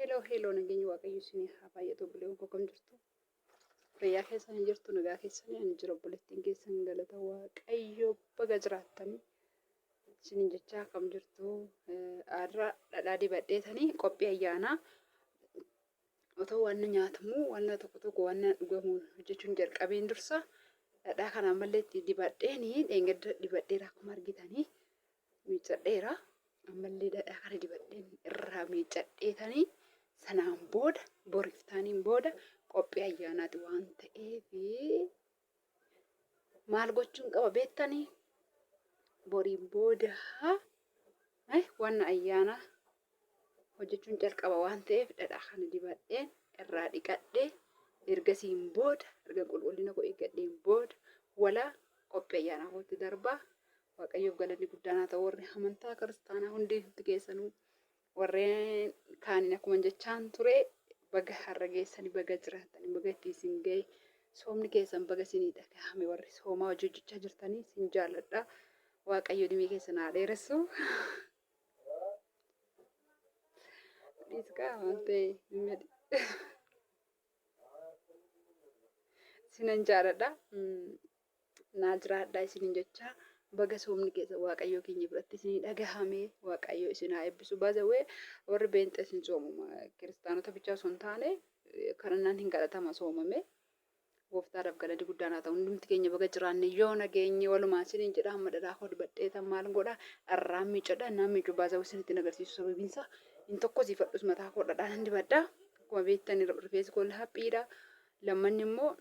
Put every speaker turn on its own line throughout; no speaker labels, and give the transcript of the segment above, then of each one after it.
Hello hello, nageenyi Waaqayyo isinii haa baay'atu. Obboleewwan koo, akkam jirtu? Fayyaa keessan hin jirtu? Nagaa keessanii? Ani jira, obboleettiin keessan, galata Waaqayyo, baga jiraattanii isiniin jechaa. Akkam jirtu? Har'a dhadhaa dibadheetanii qophii ayyaanaa otoo waan nyaatamu, waan tokko tokko, waan dhugamu hojjechuun jalqabeen dursa dhadhaa kana ammallee itti dibadheeni. Dheengadda dibadheera, akkuma argitanii miiccadheera. Ammallee dhadhaa kana dibadheen irraa miiccadheetanii sanaan booda boriftaaniin booda qophii ayyaanaati waan ta'eef maal gochuun qaba beektanii? Boriin booda waan ayyaana hojjechuun jalqaba waan ta'eef dhadhaa kana dibadheen irraa dhiqadhee, ergasiin booda erga qulqullina koo eeggadheen booda walaa qophii ayyaanaa kootti darbaa. Waaqayyoof galanni guddaan haa ta'u. Warri amantaa kiristaanaa hundi keessanuu, warreen kaaniin akkuma jechaan ture, baga har'a geessanii, baga jiraatanii, baga itti isin ga'e, soomni keessan baga isinii dhagahame. Warri soomaa hojii hojjechaa jirtanii isin jaalladha. Waaqayyo dhimee keessan haa dheeressu. Dhiiskaa maal ta'e hin fedhi. Isinan jaaladha. Naa jiraadhaa isinin jechaa, baga soomni keessa Waaqayyoo keenya biratti isinii dhagahame. Waaqayyo isin haa eebbisu. Baazawee warri beenxee isin soomu, kiristaanota bichaa osoo hin taane kadhannaan hin kadhatama soomame. Gooftaadhaaf galanni guddaan haa ta'u. Hundumti keenya baga jiraanne, yoo nageenye walumaan isiniin jedha. Amma dhadhaa koo dibadheetan maal godha? Dharraan miicadha. Naan miicuu baazawee isinitti hin agarsiisu, sababiin isaa hin tokkosiifadhus. Mataa koo dhadhaa nan dibadha. Akkuma beektan rifeensi koo haphiidha. Lammanni immoo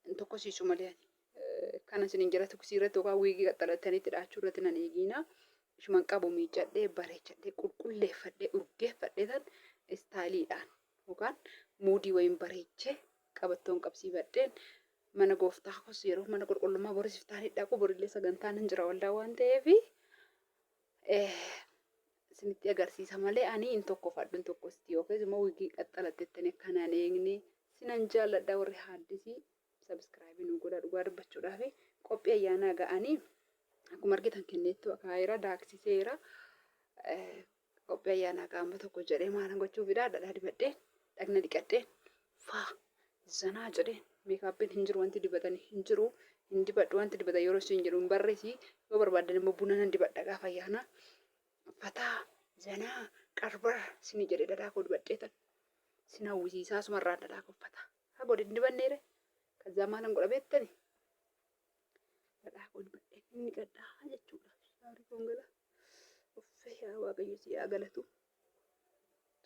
hin tokkosiisu malee ani. Kana isiniin jira, tuksii irratti yookaan wiigii qaxxalattanii itti dhaachuu irratti nan eegiina. Ishuman qabu miiccadhee, bareechadhee, qulqulleeffadhee, urgeeffadhee tan istaayiliidhaan yookaan muudii wayiin bareechee qabattoon qabsiifadheen mana gooftaa koos yeroo mana qulqullummaa boris iftaanii dhaqu, borillee sagantaan hin jira waldaa waan ta'eef isinitti agarsiisa malee ani hin tokkofadhu, hin tokkosti yookiis immoo wiigii qaxxalattettanii akkanaan eegne. Sinan jaalladha. Warri haaddisii subscribe nu godha. Dhugaa dubbachuudhaaf qophii ayyaanaa ga'anii akkuma argitan kenneettu akaayira daaksiseera. Qophii ayyaanaa qaama tokko jedhee maalan gochuufidha? Dhadhaa dibadhee, dhagna dhiqadhee, faa zanaa jedhee, meekaappiin hin jiru, wanti dibatanii hin jiru, hin dibadhu. Wanti dibatan yeroo isin jedhu hin barreessi. Yoo barbaadan immoo buna nan dibadha gaafa ayyaanaa. Fataa zanaa qarbar sini jedhee dhadhaa koo dibadhee tan sin hawwisiisaa. Asumarraan dhadhaa koo fataa haa godhe hin dibanneere. Kazaa maalan godha beektani? Dhadhaa koo dibadhee inni qadhaa jechuudha. Shaaworii koon gala. Uffee, yaa Waaqayyo si haa galatu.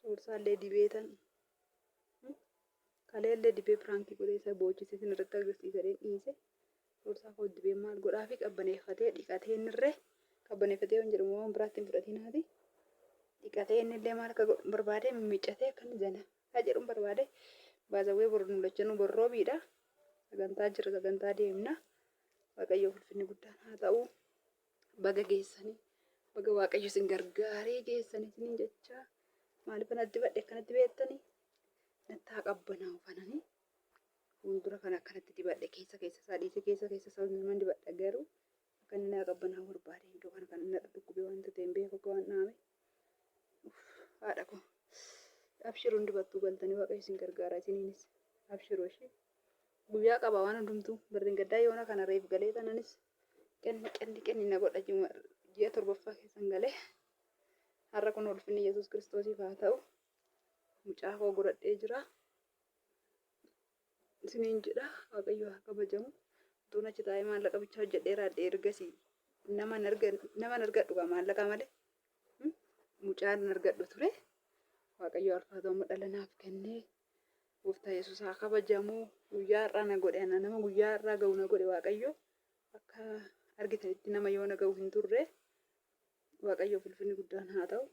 Tuursaallee dibeetan. Kaleellee dibee piraankii godhee isa boochisee isin irratti agarsiisadheen dhiise. Tuursaa koo dibee maal godhaa fi qabbaneeffatee dhiqatee innirree, qabbaneeffatee waan jedhamu waan biraatti hin fudhatinaati. Dhiqatee innillee maal akka godhu barbaade, mimmiccatee akka inni zana haa jedhuun barbaade. Baazawwee boru nu lachanuu borroobiidha. Sagantaa jira, sagantaa deemna. Waaqayyoof ulfinni guddaan haa ta'u. Baga geessanii, baga Waaqayyo isin gargaaree geessanii isiniin jechaa. Maaliif natti dibadhe akkanatti beektanii? Natti haa qabbanaa'u kananii fuuldura kana akkanatti dibadhe. Keessa keessa isaa dhiise, keessa keessa isaa hundumaan dibadha, garuu akka inni naa qabbanaa'u barbaade. Iddoo kana kan na dhukkubee wanta ta'e hin beeku, akka waan dhaame. Haadha koo, abshiruun dibattuu galtanii, Waaqayyo isin gargaara isiniinis. Abshiruu ishee guyyaa qaba waan hundumtuu. Barreen gaddaa yoona kana reef galee tananis qenni qenni qenni na godha. Ji'a torbaffaa keessan galee har'a. Kun ulfinni Yesuus Kiristoosiif haa ta'u. Mucaa koo godhadhee jira isiniin jedha. Waaqayyo haa kabajamu. Utuun achi taa'ee maallaqa bichaa hojjedhee raadhee, ergasii naman argadhu gaa maallaqa malee mucaan hin argadhu ture. Waaqayyo alfaatu amma dhala naaf kennee. Gooftaa Yesuus haa kabajamu. Guyyaa har'aa na godhe, ana nama guyyaa har'aa ga'u na godhe Waaqayyo. Akka argitanitti nama yoona ga'u hin turre. Waaqayyoof ulfinni guddaan haa ta'u.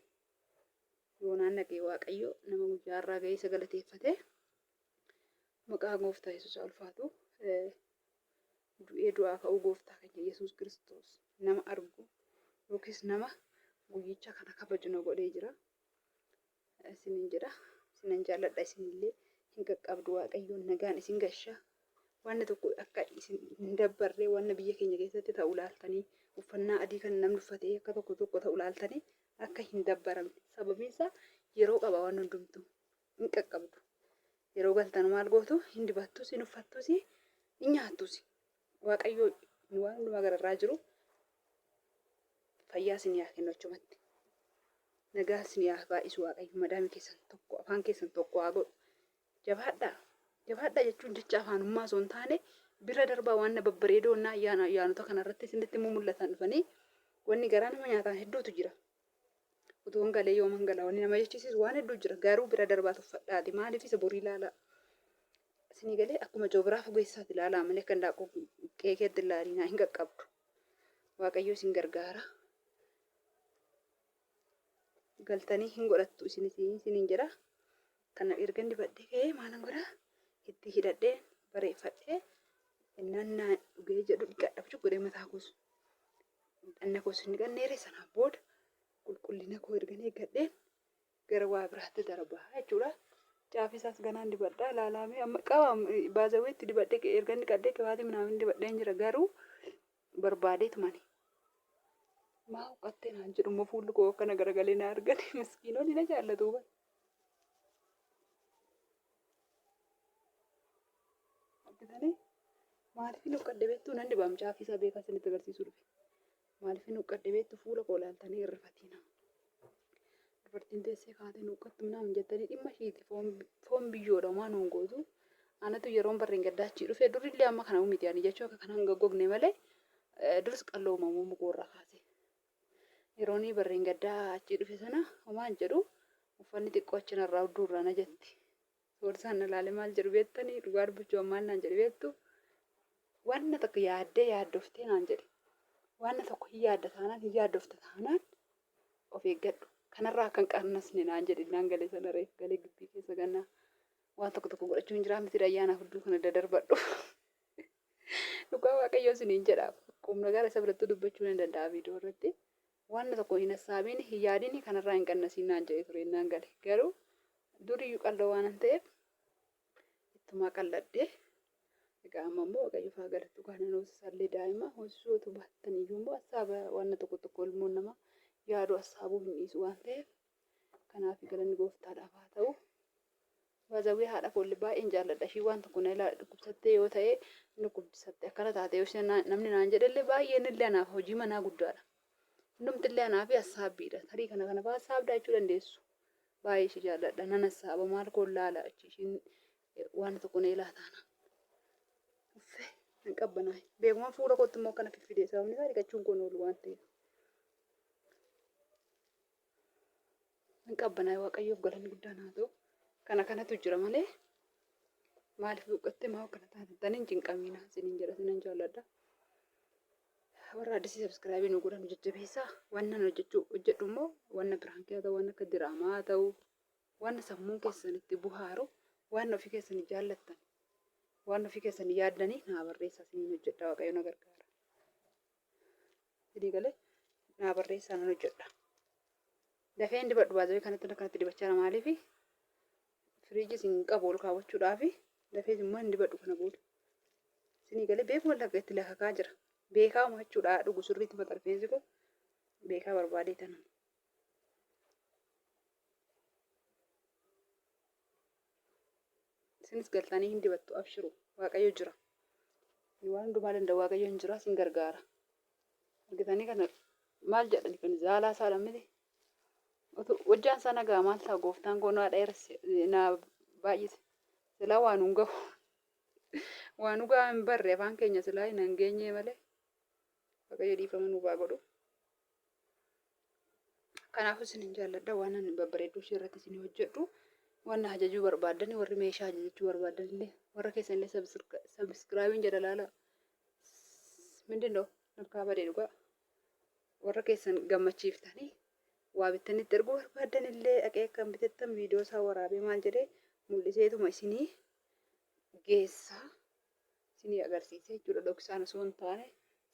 Yoonaan nagee Waaqayyo nama guyyaa har'aa ga'ee isa galateeffate. Maqaa Gooftaa Yesuus haa ulfaatu. Du'ee du'aa ka'uu Gooftaa keenya Yesuus Kiristoos nama argu yookiis nama guyyicha kana kabaju na godhee jira. Isinin jedha. Isinan jaalladha, isinillee hin qaqqabdu. Waaqayyoon nagaan isin gasha. Wanni tokko akka isin hin dabbarree, wanna biyya keenya keessatti ta'u laaltanii, uffannaa adii kan namni uffatee akka tokko tokko ta'u laaltanii akka hin dabbaramne. Sababiin isaa yeroo qaba waan hundumtuu. Hin qaqqabdu. Yeroo galtan maal gootu? Hin dibattus, hin uffattus, hin nyaattus. Waaqayyo waan hundumaa gararraa jiru fayyaa isin haa kennu achumatti. Nagaa isin haa baay'isu Waaqayyo madaamii keessan tokko afaan keessan tokko haa godhu. Jabaadhaa. Jabaadhaa jechuun jecha afaanummaa osoo hin taane bira darbaa waan na babbareedoo na ayyaana ayyaanota kanarratti isinitti immoo mul'atan dhufanii wanni garaa nama nyaataan hedduutu jira. Utuun galee yooman gala wanni nama jechisiisu waan hedduu jira. Garuu bira darbaa tuffadhaati. Maaliif isa borii ilaalaa. Isinii galee akkuma joobiraa fugeessaati ilaalaa malee kan daakuu qeekeetti ilaalinaa hin qaqqabdu. Waaqayyo isin gargaara. Galtanii hin godhattu isinis isiniin jedha. Kana ergan dibadhee ka'ee maalan godha? Itti hidhadhee bareeffadhee innaan naa dhugee jedhu dhiqadha godhee mataa koos. Dhanna koos hin dhiqanneere sanaan booda qulqullina koo ergan eeggadheen gara waa biraatti darbaa jechuudha. Caafii isaas ganaan dibadha ilaalaamee amma qaba baazawee itti dibadhee ergan dhiqadhee qibaatii minaamin dibadheen jira garuu barbaadeetumani. Maa huqqattee naan jedhu immoo fuulli koo akkana garagalee na argate miskiinonni na jaallatu bara. Argitanii? Maaliif hin huqqadhe beektuu? Nan dibaam caafii isaa beekaa isinitti agarsiisuu dhufe. Maaliif hin huqqadhe beektu? Fuula koo ilaaltanii irrifatina. Dubartiin teessee kaatee hin huqqattu minaamin jettanii dhimma ishiiti foon biyyoodha homaa nuun gootu. Anatu yeroon barreen gaddaa achii dhufe durillee amma kana miti ani jechuu akka kanaan goggogne malee duris qalloo uumamuu mukoorraa kaase. Yeroonii barreen gaddaa achii dhufe sana homaa hin jedhu uffanni xiqqoo achi narraa hudduu irraa na jetti. Soorsaan na ilaale maal jedhu beektanii dhugaa dubbachuu maal naan jedhu beektu wanna tokko yaaddee yaaddoftee naan jedhe. Wanna tokko hin yaadda taanaan hin yaaddofta taanaan of eeggadhu. Kanarraa akka hin qannasne naan jedhe naan galee sana reef galee gibbii keessa gannaa waan tokko tokko godhachuu hin jiraa miti ayyaanaaf hudduu kana dadarbadhu. Dhugaa Waaqayyoo isiniin jedha. Qubna gara isa biratti dubbachuu nan danda'a viidiyoo irratti. Wanna tokko hin hassaabiin hin yaadin kanarraa hin qannasiin naan jedhe ture naan gale. Garuu duriyyuu qalloo waanan ta'eef ittumaa qalladhe. Egaa amma immoo Waaqayyo faa galatu kanan hoosisallee daa'ima hoosisuu otoo baattan iyyuu immoo hassaaba wanna tokko tokko ilmoon namaa yaadu hassaabuu hin dhiisu waan ta'eef kanaaf galanni gooftaadhaaf haa ta'u. Baazawwee haadha koollee baay'een jaalladha. Ishii waan tokko na ilaa dhukkubsattee yoo ta'e dhukkubsatte akkana taate yoo isheen namni naan jedhellee baay'een illee anaaf hojii manaa guddaadha. Hundumtillee anaaf hassaabbiidha. Tarii kana kana fa'aa hassaabdaa jechuu dandeessu. Baay'ee ishee jaalladha. Nan hassaaba maal koon laala achi ishiin waan tokko na ilaa taana. Uffee hin qabbanaa'e. Beekuma fuula kootti immoo akkana fiffidee sababni isaa dhiqachuun koon oolu waan ta'eef. Hin qabbanaa'e Waaqayyoof galanni guddaan haa ta'u. Kana kanatu jira malee maaliif boqottee maa akkana taatanii hin cinqamiina isiniin jedha isinan jaalladha. Warra addisii sabskraayibii nu godhan jajjabeessaa. Waan nan hojjechuu hojjedhu immoo wanna piraankii haa ta'u waan akka diraamaa haa ta'u waan sammuun keessan itti buhaaru waan ofii keessan jaallattan waan ofii keessan yaaddanii naa barreessaa isiniin hojjedha Waaqayyo na gargaara. Isinii galee naa barreessaa nan hojjedha. Dafee hin dibadhu baazawee kanatti akkanatti dibachaa jira maaliifi firiijis hin qabu ol kaawwachuudhaafi dafee immoo hin dibadhu kana booda. Isinii galee beekuma lafa itti lakakaa jira. Beekaa umachuudha dhugu sirriitti mata rifeensi koo beekaa barbaadee tanan. Isinis galtanii hin dibattu abshiru waaqayyo jira. Waan hundumaa danda'u waaqayyo hin jira sin gargaara. Argitanii kana maal jedhani kan zaalaa isaa miti. Hojjaan isaa nagaa maal ta'a gooftaan koo naa dheeresse naa baay'ise. Silaa waan hin gahu. Waan dhugaa hin barre afaan keenya silaa hin hangeenyee malee. Waaqayyo dhiifama nuuf haa godhu. Kanaafuu isinin jaalladha waan ani babbareedduu ishee irratti isin hojjedhu. Waan na ajajuu barbaaddani warri meeshaa ajajachuu barbaaddan illee warra keessan illee sabiskiraabiin jedha laala. Mindin doo harkaa badee dhugaa. Warra keessan gammachiiftanii waa bittanii itti erguu barbaaddan illee dhaqee akkan bitettan viidiyoo isaa waraabee maal jedhee mul'iseetuma isinii geessaa isinii agarsiisee jechuudha dhoksaan osoo hin taane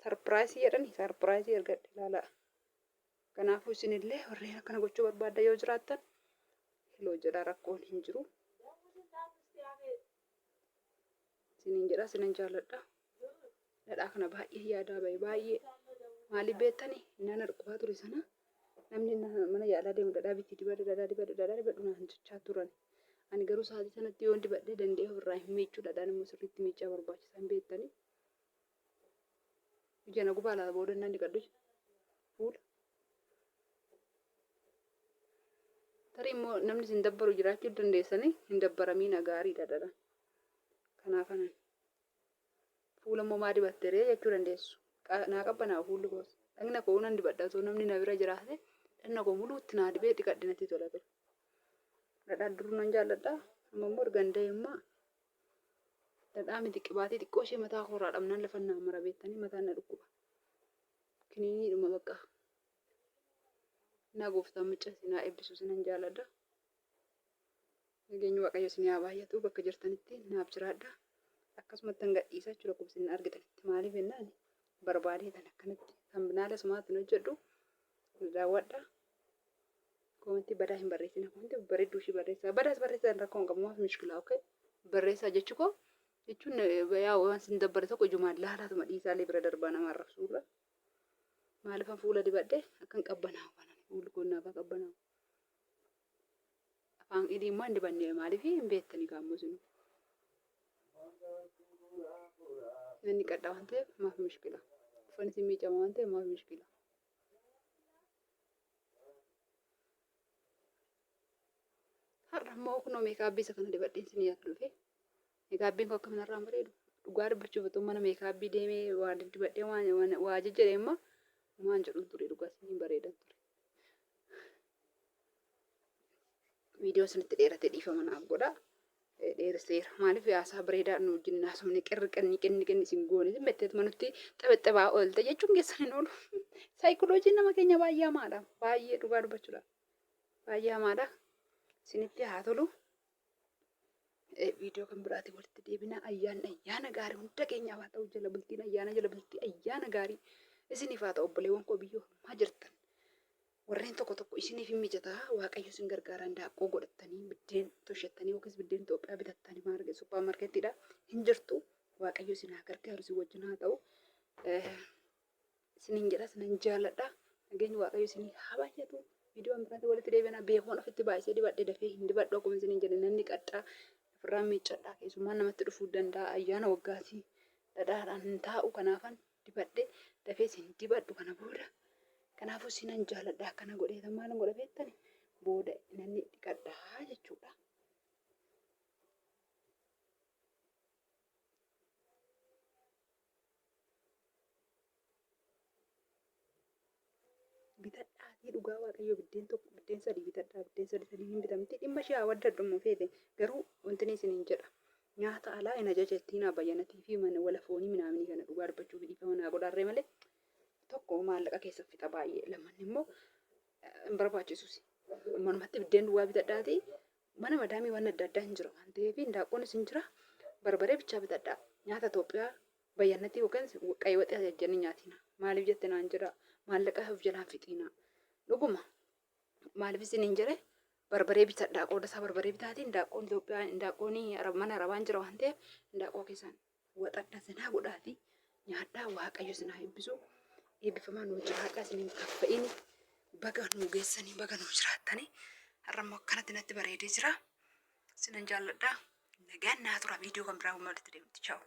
sarpiraayisii jedhani sarpiraayisii argadhe ilaalaa. Kanaafuu isinillee warreen akkana gochuu barbaaddan yoo jiraattan hiloo jedhaa rakkoon hin jiru. Isiniin jedha isinan jaalladha. Dhadhaa kana baay'ee yaadaa bahe baay'ee maaliif beektani nana dhukkubaa ture sana namni mana yaalaa deemu dhadhaa bitii dibadhu dhadhaa dibadhu dhadhaa dibadhu naan jechaa turan. Ani garuu sa'aatii sanatti yoon dibadhe danda'ee ofirraa hin miicu. Dhadhaan immoo sirriitti miicaa barbaachisa hin beektanii. Ija na gubaa laata booda nan dhiqadhu fuula. Tarii immoo namni isin dabbaru jiraachuu dandeessanii hin dabbaramiina gaariidha dhadhaan. Kanaaf anan fuula immoo maa dibatte ree jechuu dandeessu. Naa qabbanaa'a fuulli koos. Dhagna koo nan dibadha otoo namni na bira jiraate dhagna koo muluutti naa dibee dhiqadhe natti tola ture. Dhadhaa duruu nan jaalladha. Amma immoo ergan da'e immoo dhadhaa miti qibaatii xiqqoo ishee mataa koorraa dhabnaan lafa naa mara beektanii mataan na dhukkuba. Kiniiniidhuma bakka. Naa gooftaan mucaa isin haa eebbisu isinan jaalladha. Nageenyi Waaqayyo isinii haa baay'atu bakka jirtanitti naaf jiraadha. Akkasumatti hanga dhiisaa jechuudha akkuma isin argitanitti maaliif jennaan barbaadee tan akkanatti tambinaala sumaatti hojjedhu nu daawwadha. Koomentii badaa hin barreessina koomentii bareedduu ishii barreessaa badaas barreessaa rakkoo hin qabu maaf mishkilaa okay barreessaa jechuu koo jechuun yaa waan isin dabbare tokko ijumaan laalaatuma dhiisaalee bira darbaa nama arrabsuurra maaliifan fuula dibadhe akkan qabbanaa'u kanan fuulli koo naaf haa qabbanaa'u. Afaan hidhii immoo hin dibanne maaliif hin beektani gaammoo sinu. Namni qadhaa waan ta'eef maaf mushkila. Uffanni isin miicama waan ta'eef maaf mushkila. Har'a immoo kunoo meekaabbii isa kana dibadheen isin yaadu dhufe. Meekaabbiin koo akkam narraan bareedu. Dhugaa dubbachuuf otoo mana meekaabbii deemee waa diddibadhee waa jejjedhee immoo waan jedhuun ture dhugaa isin bareedan ture. Viidiyoo isinitti dheerate dhiifama naaf godha. Dheeresseera. Maaliif haasaa bareedaa nu wajjin haasofne qirri qinni qinni qinni isin goone isin betteetuma nutti xabaxabaa oolte jechuun keessan hin oolu. Saayikolojiin nama keenya baay'ee hamaadha. Baay'ee dhugaa dubbachuudha. Baay'ee hamaadha. Isinitti haa tolu. Viidiyoo kan biraatiin walitti deebina. Ayyaanni ayyaana gaarii hunda keenyaaf haa ta'u. Jala bultiin ayyaana jala bultii ayyaana gaarii isiniif haa ta'u obboleewwan koo biyya ormaa jirtan. Warreen tokko tokko isiniif hin mijataa waaqayyo isin gargaara indaaqqoo godhattanii biddeen toshattanii yookiis biddeen Itoophiyaa bitattanii maarge suppaarmaarkeettiidha hin jirtu waaqayyo isin haa gargaaru isin wajjin haa ta'u. Isinin jedha isinan jaalladha. Nageenyi Waaqayyo isinii haa baay'atu. Viidiyoon biraatti walitti deebina. Beekuun ofitti baay'isee dibadhe dafee hin dibadhu akkuma isinin jedhe namni qaxxaa ofirraa miiccadha. Keessumaan namatti dhufuu danda'a. Ayyaana waggaatii dhadhaadhaan hin taa'u kanaafan dibadhe dafee isin dibadhu kana booda. Kanaafuu isinan jaalladha akkana godhee maal godha beektani booda namni dhiqadhaa jechuudha. Bitadhaatii dhugaa waaqayyoo biddeen tokko biddeen sadii bitadhaa biddeen sadii sadii hin bitamti dhimma ishee haa waddadhu immoo feete garuu wanti isin hin jedha nyaata alaa hin ajajattiin haa bayyanatii fi mana wala foonii minaaminii kana dhugaa dubbachuu fi dhiifama naa godhaarree malee tokko maallaqa keessa fixa baay'ee lammanni immoo hin barbaachisus manumatti biddeen duwwaa bitadhaatii mana madaamii waan adda addaa hin jira waan ta'eef indaaqqoonis hin jira barbaree bichaa bitadhaa nyaata Itoophiyaa bayyannatii yookaan qayi waxii ajajjanii nyaatina maaliif jette naan jedha maallaqa of jalaan fixiina dhuguma maaliif isin hin jedhe barbaree bitadhaa qooda isaa barbaree bitaatii indaaqqoon Itoophiyaa indaaqqoon mana arabaan jira waan ta'eef indaaqqoo keessan waxadha sinaa godhaatii nyaadhaa waaqayyo sinaa eebbisu eebbifamaa nuu jiraadhaa isin hin kaffa'ini baga nuu geessanii baga nuu jiraattanii har'a immoo akkanatti natti bareedee jira sinan jaalladha nagaan naa tura viidiyoo kan biraa walitti deemti chaawu.